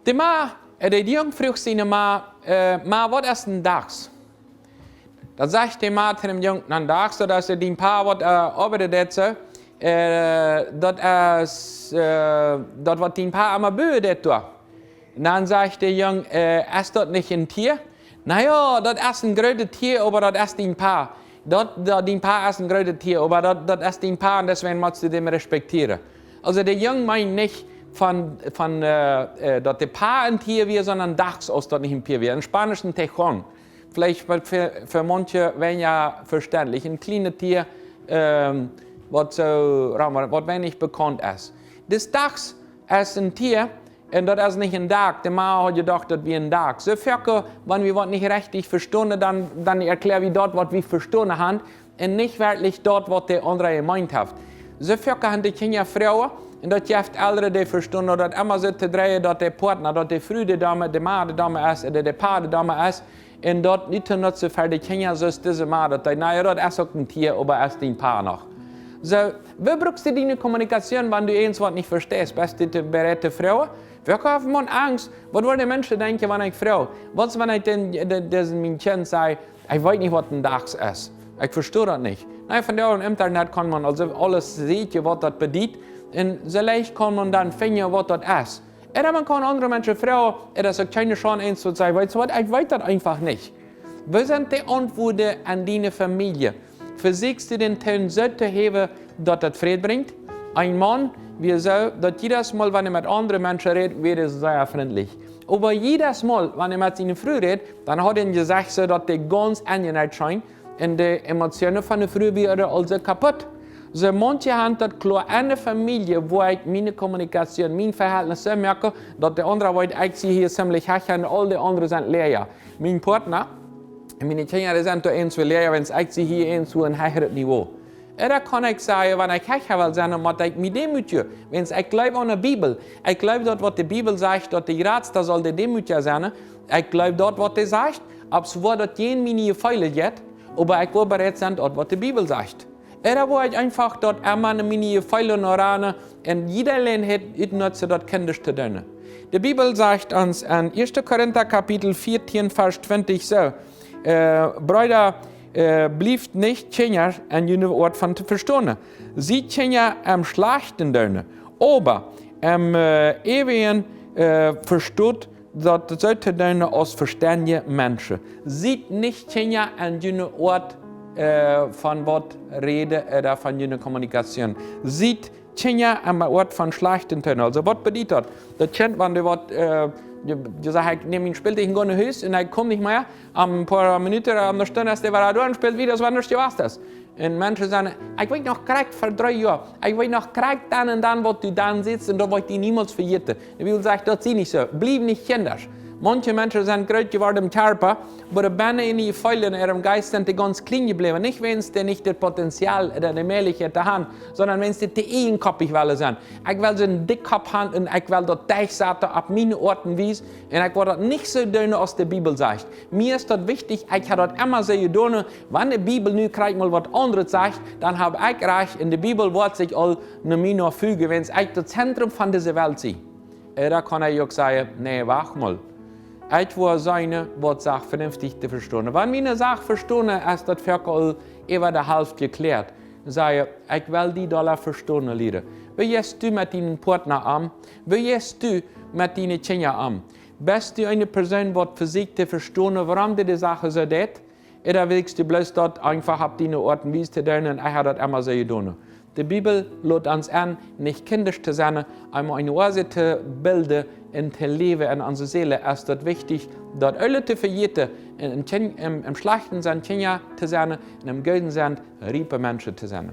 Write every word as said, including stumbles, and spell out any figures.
De Ma, äh, de Jung fruach siene Ma: "Ma, waut es een Dachs?" Dan sajcht de Ma to däm Jung: "Na, een Dachs, daut es, äh, dien Pa waut, äh, oabeit daut soo, äh, daut es, äh, daut waut dien Pa emma buen deit doa." Un dan sajcht de Jung: "Äh, es daut nich een Tia?" "Na jo, daut es een grootet Tia, oba daut es dien Pa. Daut, daut, dien Pa es een grootet Tia, oba daut, daut es dien Pa un deswäajen motst du däm respektieren." Aulsoo, de Jung meent nich von, von, äh, äh, daut de Pa een Tia wia, sonda een Dachs, aus daut nich een Tia wia. Em Spanischen tejón. Veleicht fa, fa, fa maunkje weinja vestendlich. Een kjlienet Tia, ähm, waut soo, waut weinich bekaunt es. Dis Dachs es een Tia, un daut es nich een Dak. De Ma haud jedocht, daut wia een Dak. Soo foaken, wan wie waut nich rajcht vestonen, dan, dan erkjläa wie daut, waut wie vestonen haben, un nich werkjlich daut, waut de aundra jemeent haft. Soo foaken haben de Kjinja Froagen, un daut jeft Elren, dee vestonen daut emma soo to dreien, daut de Partner, daut de Fru de Dame, de Ma de Dame es, ooda de Pa de Dame es, un daut nich to nutzen fa de Kjinja, soo aus dise Ma daut deed: "Na jo, daut es uk een Tia, oba es dien Pa noch." Soo, woo brukst du diene Kommunikation, wan du irjentwaut nich vesteist? Best du to, bereit to froagen? Woo haft maun Angst? Waut woaren de Menschen denkjen, wan ekj froag? Waut, wan ekj dän, dän, dän mien Kjint saj: "Ekj weet nich, waut een Dachs es. Ekj vesto daut nich." Na, vondoag em Internet kaun maun aulsoo aules seenen, waut daut bediet. Un soo leicht kaun maun dan finjen, waut daut es. Ooda maun kaun aundre Menschen froagen, ooda es uk kjeene Schaund, eent to sajen: "Weetst du waut, ekj weet daut eefach nich." Woo sent de Auntwuaden en diene Famielje? Vesieekjst du dän Toon soo to häwen, daut daut Fräd brinjt? Een Maun wia soo, daut jiedet Mol, wan hee met aundre Menschen räd, wia hee sea frintlich. Oba jiedet Mol, wan hee met siene Fru räd, dan haud hee een Jesecht, soo daut dee gaunz enjenäat scheen, un de Emotionen von de Fru wieren aulsoo kaput. Soo maunkje haben daut kloa en de Famielje, woo ekj miene Kommunikation, mien Vehältnis soo moak, daut de aundra weet, ekj sie hia ziemlich hecha un aul de aundre sent läaja. Mien Partner un miene Kjinja, dee sent doa eent väl läaja, wiels ekj sie hia eent soo een hechret Niveau. Ooda kaun ekj sajen, wan ekj hecha well sennen, mott ekj mie deemootjen, wiels ekj jleew aun de Bibel. Ekj jleew daut, waut de Bibel sajcht, daut de Jratsta saul de Deemootja sennen. Ekj jleew daut, waut dee sajcht, opp soo daut jie mie nich jefeelen jeit, oba ekj woa bereit sennen, daut, waut de Bibel sajcht. Ooda woa ekj eefach daut emma no miene Jefeelen no ranen un jieda Jelegenheit utnutzen, daut kjindisch to doonen. De Bibel sajcht ons en Ieeschte Korinta Kapitel vieetieen, Varsch twintich soo: Äh, Breeda, äh, bliewt nich Kjinja en june Oat von to vestonen. Siet Kjinja em Schlajchten doonen, oba em, äh, Äwen, äh, vestot daut soo to doonen aus vestendje Menschen. Siet nich Kjinja en june Oat, äh, von waut räden ooda von june Kommunikation. Siet Kjinja em Oat von Schlajchten doonen. Aulsoo, waut bediet daut? Daut Kjint, wan du waut, äh, du, du sajchst: "Ekj näm mien Spältich un go no Hus un ekj kom nich mea." Een poa Minuten ooda eene Stund es dee wada doa un spält wieda, aus wan nuscht jewast es. Un Menschen sajen: "Ekj weet noch krakjt ver dree Joa, ekj weet noch krakjt dan un dan, waut du dan sätst, un daut woa ekj die niemols vejäten." De Bibel sajcht, daut sie nich soo. Bliew nich kjindisch. Maunkje Menschen sent groot jeworden em Kjarpa, oba bennen en de Jefeelen, en äa Jeist sent dee gaunz kjlien jebläwen. Nich wiels dee nich daut Potenzial ooda de Mäajlichkjeit haben, sonda wiels dee to ieejenkoppich wellen sennen. "Ekj well soon dikjen Kopp haben un ekj well daut derchsaten opp miene Oat un Wies, un ekj woa daut nich soo doonen, aus de Bibel sajcht. Mie es daut wichtich, ekj hab daut emma soo jedonen. Wan de Bibel nu krakjt mol waut aundret sajcht, dan hab ekj rajcht, un de Bibel woat sikj aul no mie no fuagen, wiels ekj daut Zentrum von dise Welt sie." Ooda kaun ekj uk sajen: "Nä, wacht mol. Ekj woa seenen, waut Sach venenftich to vestonen." Wan miene Sach vestonen es, daut foaken aul äwa de Halft jekjläat. Sajen: "Ekj well die dolla vestonen lieren. Woo jeist du met dienen Partner om? Woo jeist du met diene Kjinja om? Best du eene Persoon, waut vesieekjt to vestonen, wuarom dee de Sachen soo deit? Ooda wellst du bloos daut eefach opp diene Oat un Wies to doonen un ekj hab daut emma soo jedonen?" De Bibel lot ons en, nich kjindisch to sennen, emol eene Oase to bilden un to läwen en onse Seel. Es daut wichtich, daut Oole to vejäten un em Kjen-, em, em Schlajchten sennen Kjinja to sennen un em Gooden sennen riepe Menschen to sennen.